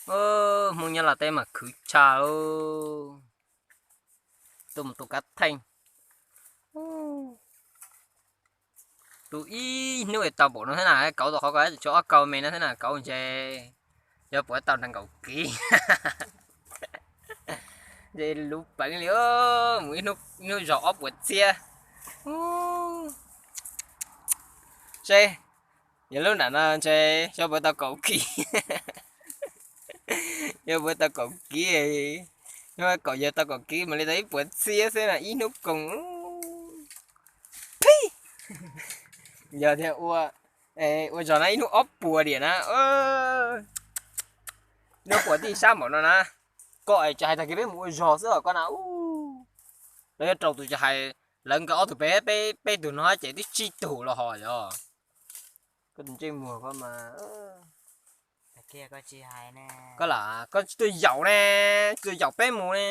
Hmoob Nyab Laj teb mas khwv tshaj. Tuaj mus tua kab theej. Tus ib hnub es tau npaum no thiab na, kauv tau qhov ko tsuas ob kaug me no thiab na, kauv ntshe yuav puav tau nees nkaum kiv. Ntshe luv peev li, mus ib hnub zog ob puas txhiab. Seb, yog lub nram no ntshe yuav puav tau kaum kiv. Yuav puav tau kaum kiv, yuav kaum yawg tau kaum kiv mam li tau ib puas txhiab xwb na, ib hnub koog. Phij, yog thiaj ua, ua zog na ib hnub ob puas diam na. Hnub puas tij sab npaum no na, koj es tsis hais tag kis peb mus ua zog xwb os koj na. Lawv yuav rau tus tsis hais, lawv nkawd ob tug pem, peb tug no ces twb tsib tug los ho yog. Koj tus ntsej muag koj mas, koj lam koj tsis tuaj yaum ne, tsis tuaj yaum peb mus ne.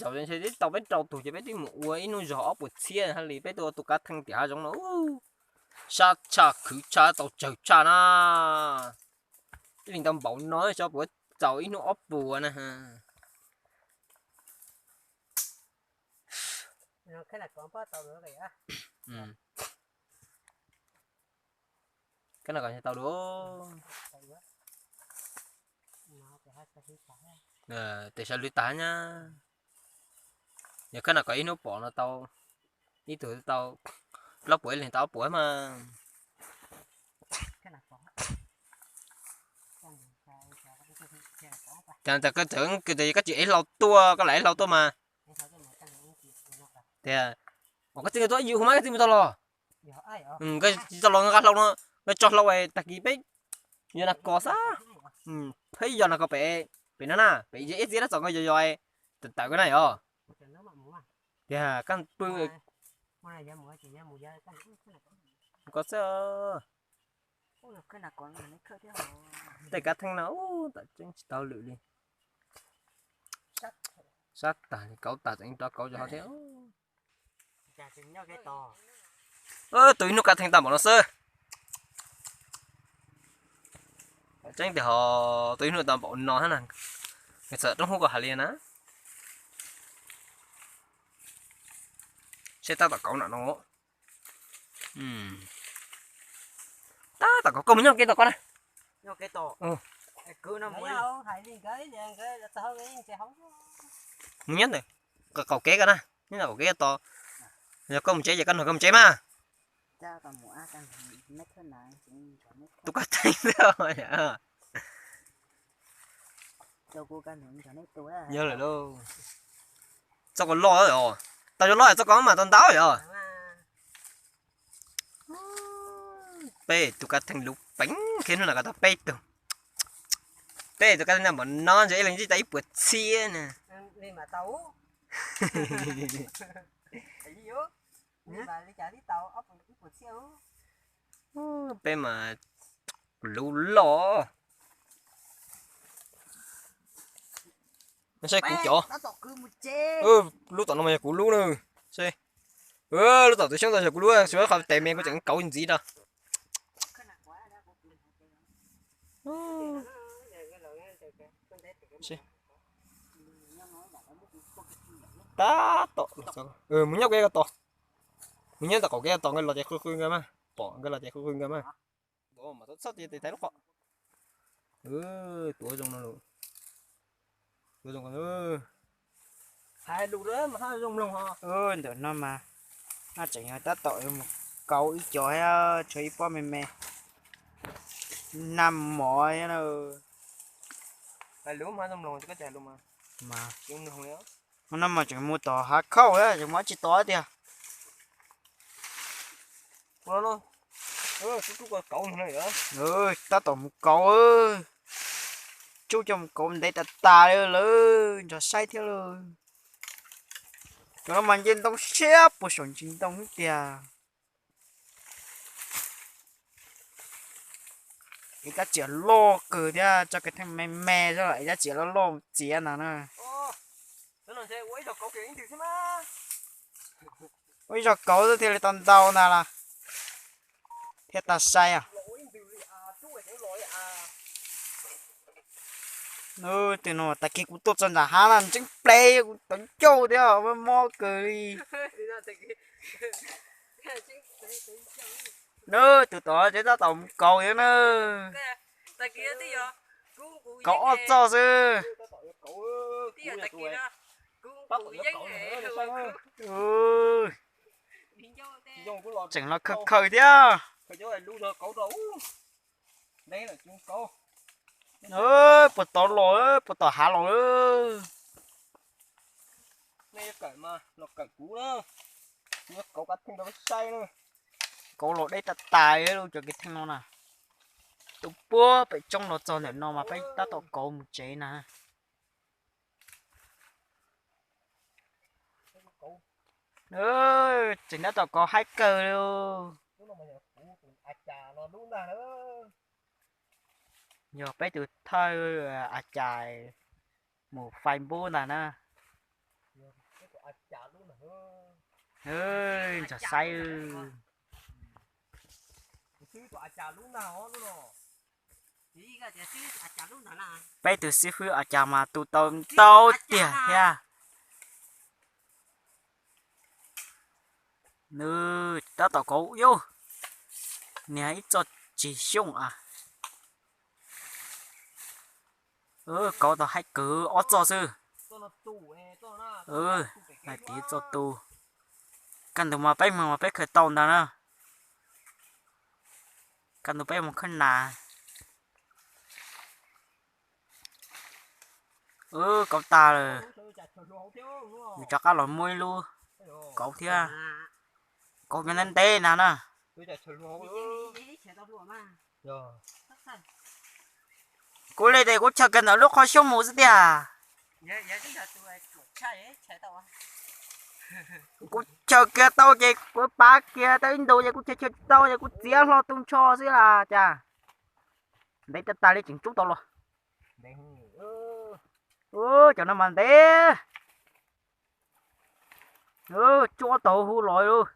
Yaum ntshe twb tau peb rau tug ces peb twb mus ua ib hnub zog ob puas txhiab hab li, peb tuaj ua tus kab theej tim hav zoov no. Sab tshaj khwv tshaj tau tsawg tshaj na. Ib leeg tau npaum no xyov puas txaus ib hnub ob puas na. Kab no kom tau dua. Tes sawv lwv tag nyab. Yog kab no kom ib hnub pom no tau, ib tug tau plaub puas, ib leeg tau ob puas mas. Cas koj tsis ev hlau tuaj, koj lam ev hlau tuaj mas. Tias, koj txiv nkawd tuaj yus hu mas koj txiv mus tau los. Koj tsis tau los nqa hlau no, nqa tso hlau tag kis peb yog na kos xab. Peb yog na kos pem, pem no na, pem ib txiv dab txom nkawd yog yog tawm tawm koj na yog. Tias koj pw kos xwb. Tej kab theej no tam tseeb tsis tau lwm li. Sab tag li, kauv tag tseem rov kauv rau hauv thiab. Tus ib hnub kab theej tau npaum no xwb. Tseeb tiag ho, tus ib hnub tau npaum no thiab na. Nws txawm roob hub ko hais li na. Seb tab tom kauv nram no. Tab tom kauv, koj mus nyob kev tos koj na. Mus nyob ntawm qaum kev koj na, nyob ntawm qaum kev tos. Yog koj mus tsev ces koj nrog koj mus tsev mas. Tus kab theej xwb. Yog lawm lauj. Txoj ko loj os. Tau yuav loj txoj ko mas tau ntau yog. Peb tus kab theej luv peev kiag hnub no kom tau peb tug. Peb tus kab theej npaum no ntshe ib leeg ntsib tau ib puas txhiab na. Peb mas luv loj. Saib kuv cov. Lub tom no mas yog kuv lub na. Saib. Lub tom tus xyoob ntawd yog kuv lub, qhov tes me kuv tseem kauv ntxiv rau. Tab tom mus nyob kev tos, mus nyob tom qaum kev tos nkawd los ces qw qw nkawd mas, pom nkawd los ces qw qw nkawd mas. Txhob cia tes thaiv lub qhov. Tuav zoo no lawm. Tuav zoo ko. Hais lus mas haj zoo mloog ho. Ntawm no mas no tseem yog tab tom yuav mus kauv ib co thiab, tshuav ib pob me me. Nag mov thiab na. Hais lus mas haj zoo mloog, koj tsis hais lus mas tsis mloog li. Hmo no mas tseem mus tom hav khauj thiab, tseem mus tsis tau tiag. Tab tom mus kauv, tsuj coj mus kauv ntev tas tas li lawm, nrog saib thiab lauj. Cov no mas nce ntoo siab puag saum ntsis ntoo tiag. Ev kab txiav loj kawg thiab, tso kiag theej me me xwb los ev kab txiav loj loj txiav ntag na. Ua ib zog kauv xwb thiaj li tau ntau ntag las, thiaj tau sai os. Tus no tag kis kuv tuaj txog nram hav no ntseeb plev kuv tau ncauj thiab mob kawg li. Nws tus tod ces tab tom mus kauv thiab na. Kauv ob txoj xwb. Tseem los khaws khaws thiab. Puag tom los, puag tom hav los. Kauv los deb tas tas li cov kev theej no na. Tus puag pem tsoob los txog ntawm no mas peb tab tom kauv mus tsev na. Tseem tab tom kauv haib kawg li. Yog peb tus thawj a cas mus fais npub ntag na. Ntxhov saib. Peb tus xib fwb a cas mas tu tau ntau tiag thiab. Nws tab tom kauv yus, niag ib txoj tsis xyooj a. Kauv tau haib kawg ob txoj xwb. Hais tias txoj tu. Kaj ntug mas peb mus mas peb khaws tau ntag na. Kaj ntug peb mus khawb nas. Kauv tag lawm. Nws rov qab los muab ib lub kauv thiab. Kauv nyob ntev ntev na na. Kuv li tes kuv chaw kiag ntawm lub qhov xyoob mus xwb tiag. Kuv chaw kiag tau ces kuv pav kiag tau ib ntus ces kuv chaw chaw tsis tau ces kuv txiav hlo tu ntsho xwb las cas. Ntev tas tas li tseem tsub tau los. Cov no mas ntev. Tsub tau hu los lawm.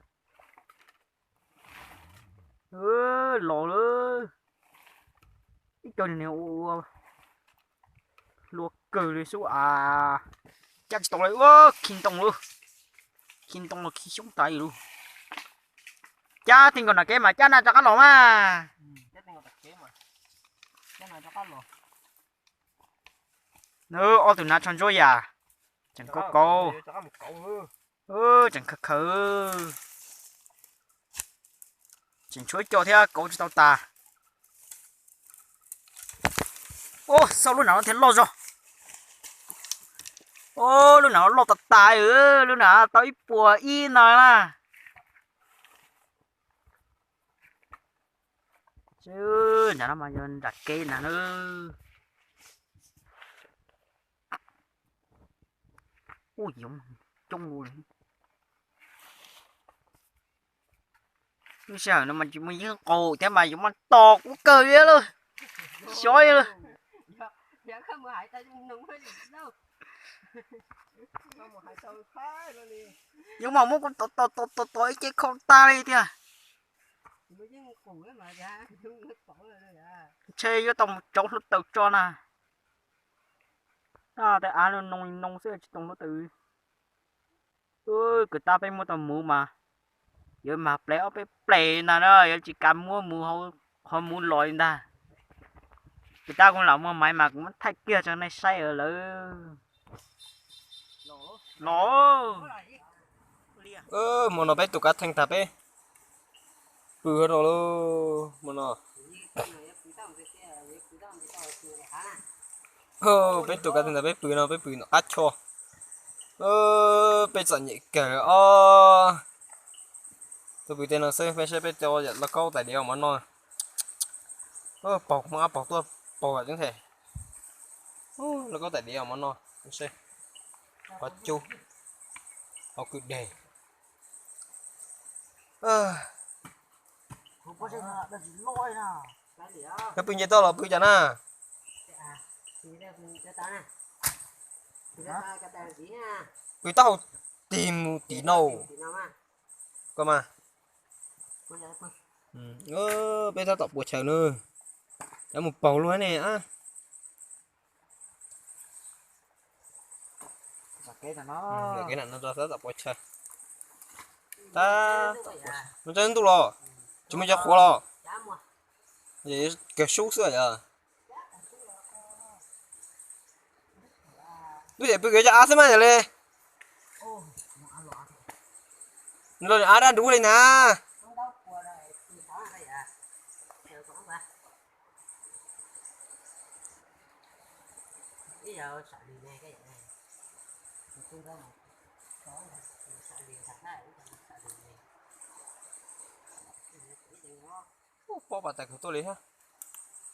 Los lawm. Ib co niag ua hlua kawg li xwb as. Cab tsis tau li, khi ntoo lawm. Khi ntoo los khi xyoob tas lawm. Cab ti nkaus nram kev mas cab na rov qab los mas. Ob tug hnav tsho ntsuab yam. Tseem kauv kauv. Tseem khaws khaws. Tseem tshuav ib co thiab kauv tsis tau tas. Ub, xauj lub nram no thiaj loj zog. Ub, lub nram no loj tas tas, lub nram tau ib puas ib no na. Nram no mas yog nram kev ntag na. Ub, yoov coob li. Lub sij hawm no mas tsis muaj yeeb qaus thiab mas yuav mas tos kuv kawg li lawm. Xyov li lawm. Yuav mas muab kuv tos tos tos tos ib ce khau tag li tiag. Ntshe yuav tau mus tsauv hluav taws tso na. Tej av no noo noo xwb tsis tau hluav taws. Kwv tab peb muab tau muv mas yuav mag plev ob peb plev ntag na, yuav tsis kam muab muv qhov muv los li ntag. Kwv tab kuv lam muag maiv mas kuv muab thaij kiag rau nej saib lawm. Los. Hmo no peb tus kav theej tag peb pw rau lub hmo no. Peb tus kav theej tag peb pw no peb pw nram qab choj. Peb txom nyem kawg os. Tuaj pw tej no xwb peb saib peb cov yam lauj kaub tais diav mov noj. Paug muaj ab paug tuaj paug yom tseeb the. Lauj kaub tais diav mov noj. Qhov cub, qhov kwj deg. Koj pw nce toj los pw cas na? Pw taub hau tig mus tim no. Koj mas. Peb tab tom puas chaw na. Cov mus paug luaj ne. Kev no rau tab tom pua chaw. Tab tom pua chaw. Ntuj los, tsis muaj cov qhuav los. Kawg sub xwb yog. Lub caij pw kev cov av xwb mas yog li. Los av dab nrub li na. Ub, pob pas tas kawg tuaj li thiab.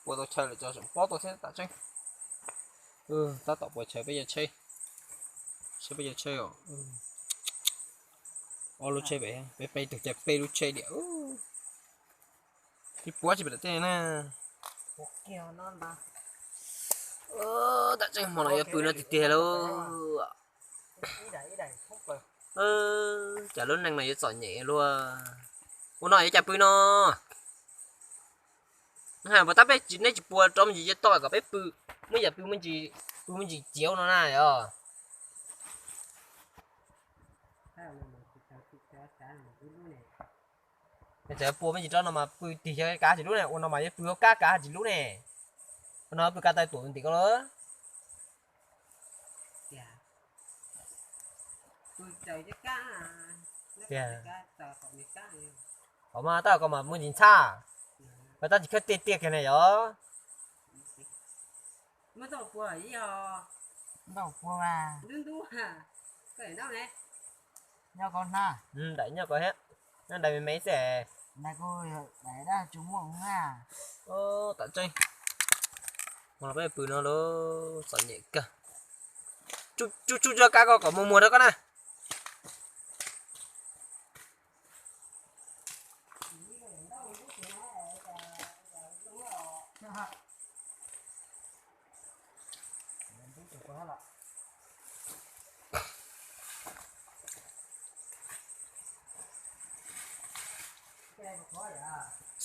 Ua tau chaw lawm tso, pob tuaj thiab tam tseeb. Tab tom pua chaw peb yuav tsheb. Tsheb peb yuav tsheb os. Ob lub tsheb pem, peb peb tug caij peb lub tsheb diam. Ib puab tsis pom tej na. Tam tseeb hmo no yuav pw no tiag tiag lauj. Cas lub neej no yuav txom nyem luaj. Ua no yuav cas pw no? Hais puas tab peb nej tsis pua rau me ntsis cov toj kom peb pw, muab yam pw, pw me ntsis ciav no na yog. Txawm pua me ntsis rau no mas pw tig kav tsis lub ne, ua no mas yuav pw hauv kab kav tsis lub ne. Ua no pw kav taw tuam ntim ko lawm. Tiag. Qhov mas tab ko mas muaj ntsis ntxhab, mas tab tsis khawb tiaj tiaj kiag ne yog. Ntau pua mas. Nyob ko thiab, nyob dais me me xwb. Tam tseeb, peb pw no lub txom nyem kawg. Tsuj tsuj tsuj kab ko kom muag muag rau koj na.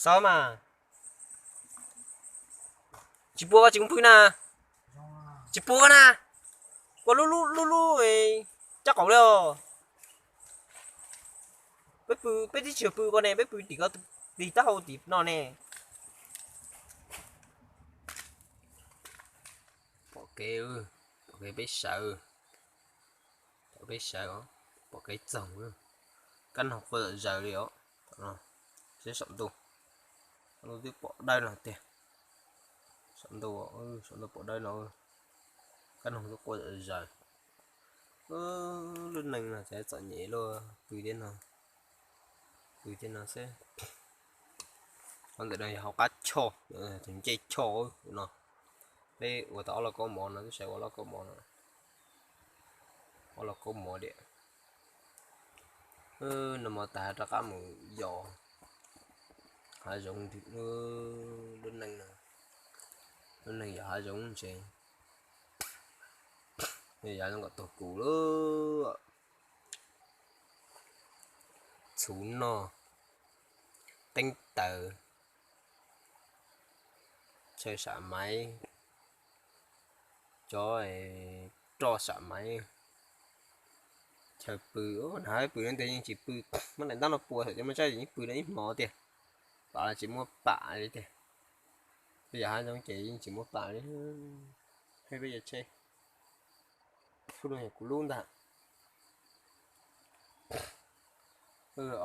Xav mas. Tsis pua koj tsis pw na. Tsis pua na. Koj lub lub lub lub caj qaum li os. Peb pw, peb twb tsis pw ko ne, peb pw tim ko, tim taub hau tim no ne. Pom kev, pom kev peb sawv, pom peb sawv os, pom kev txoog. Kab noog quaj zom zaws li os. Seb saum ntuj, saum ntuj twb pom dawb no tiag. Saum ntuj, saum ntuj pom dawb no, kab noog twb quaj zom zaws. Lub neej no ces txom nyem luaj, pw thiab no, pw thiab no xwb. Qhov ntawm no yog hauv qab choj, tus ncej choj no. Peb ua tau ob lauj kaub mov no, twb xav ua lauj kaub mov no. Ob lauj kaub mov diam. No mas tas rov qab mus yos hav zoov. Lub neej no, lub neej yos hav zoov ntshe yog zoo kom tuag kuv lawm. Txhuv noj, teeb taws, chaw sam maiv, cov roj sam maiv, chaw pw. Na pw no ntiag yeej tsis pw, muab daim ntaub no pua thaum cov muaj tsaib yeej pw no ib hmo tiag, pam los tsis muaj pam li tiag. Peb yos hav zoov ces yeej tsis muaj pam li. Peb peb yuav tsheb, xub no yog kuv lub ntag.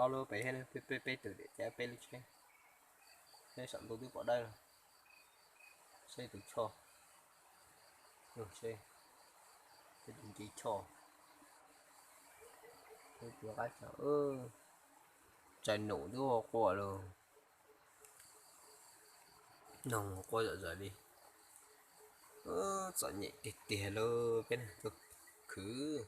Ob lub pem thiab, peb peb tus diam, peb lub tsheb. Seb saum ntuj twb pom dawb no. Seb tus choj, seb tus nce choj. Peb pw qab, tsaig num twb quaj lawm. Noog quaj zom zaws li. Txom nyem tiag tiag lauj, peb tuaj khwv.